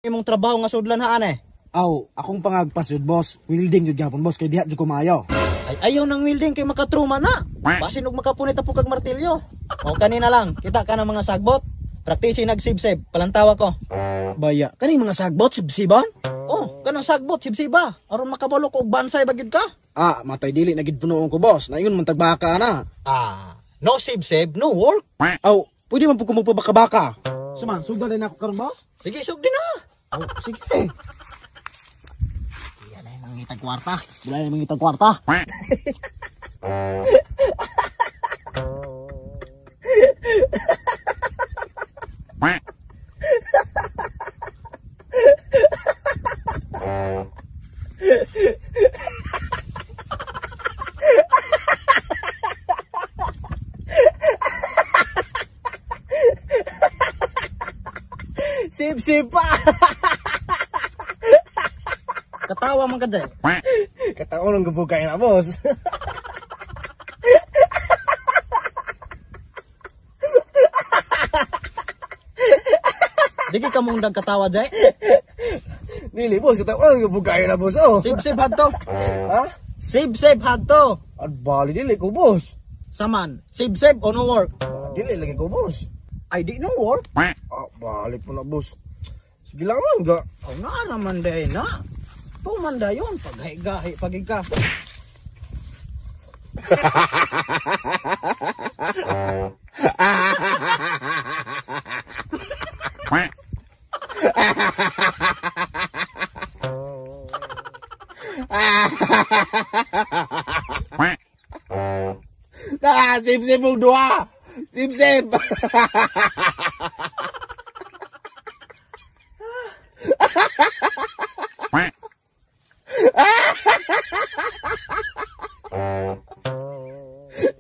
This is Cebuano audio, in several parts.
Imong trabaho nga sudlan haan eh. Aw, akong pangagpas yun, boss. Welding yun gapon, boss. Kay diha jud ko maayo. Ay, ayaw ng welding kay makatruma na. Basin og makapunit po kag martilyo. O kanina lang, kita ka ng mga sagbot. Praktisi nagsibsib, palantawa ko. Baya, kaning mga sagbot, sibsibon? Oh, kanang sagbot, sibsiba. Aron makabalo ko og bansay ba gyud ka? Ah, matay dili na gid punoon ko, boss. Naingon man tagbaka na. Ah, no sibsib, no work. Aw, pwede man po ko magpabaka-baka. Suman, sugdan din ako karon, boss. Sige, sugdi na. Aw, sige. Yan ay mangitag kwarta. Wala na mangitag kwarta. Sibsib pa. Katawa man ka dyan. Kataon ang gubukay na, boss. Digi ka mong nagkatawa dyan. Dili, boss. Kataon ang gubukay na, boss. Oh. Sibsib hadto. Ha? Sibsib hadto. At bali, dili ko, boss. Saman, sibsib o no work? Ah, dili lagi ko, boss. Ay, di no work. Ah, bali po na, boss. Sige lang man, ga. O nga naman day na. Tumanda yun. Paghigahi, paghiga. Ah, sip-sip mong dua. Sip-sip.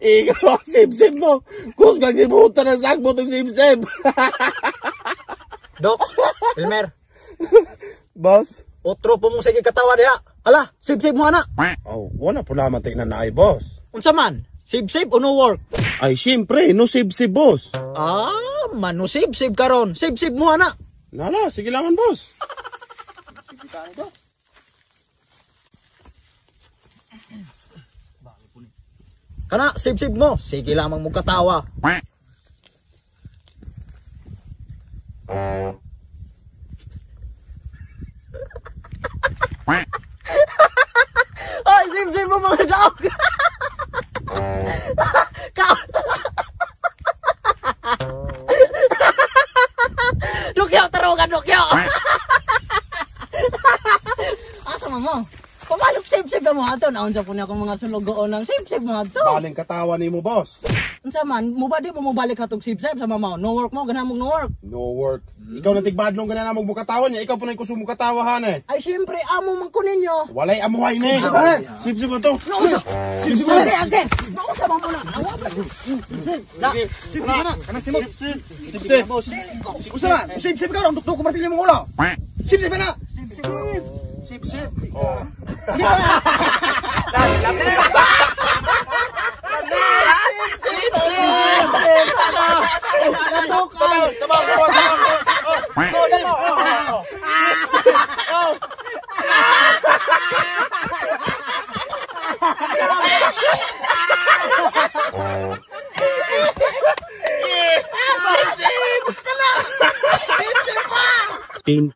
Ikaw, sip-sip mo. Kus kang gibutan ng sakbo tong sip-sip. Dok, Elmer, Boss? otro po mong sige katawa diha. Ala, sibsib mo ana. Oh, wala po naman tayo na naay, boss. Unsa man? Sibsib o no work? Ay, siyempre, no sib-sib, boss. Ah, mano sibsib karon. Sibsib mo ana. Nala, sige laman, boss. Kana, sibsib mo. Sige lamang mo katawa. Ay, sibsib mo mga daog. Dukyo, tarugan, dukyo. Asa mo? Pamalok sibsib na mo ato. Naunsa po niya akong mga sulugoon ng sibsib mo ato. Baling katawa ni mo, boss. Unsa man, mo ba di mo mobalik katong sibsib sa mama? No work mo, ganahan mong no work. No work. Ikaw na tigbadlong ka na namang bukatawa niya. Ikaw po na yung kusong bukatawa, eh. Ay, siyempre, amo man ko ninyo. Walay amuhay ni. Sib-sib mo to. Nausa! Sib-sib mo. Age, age! Nausa man mo na! Nawa ba? Sib-sib. Sib-sib. Sib-sib. Usa man, sip-sip ka ron. Dukduk ko martilyo mong ulo. Sip-sip na. Sib-sib. Oh. Katok ay! Tabang, tabang, tabang. Tin.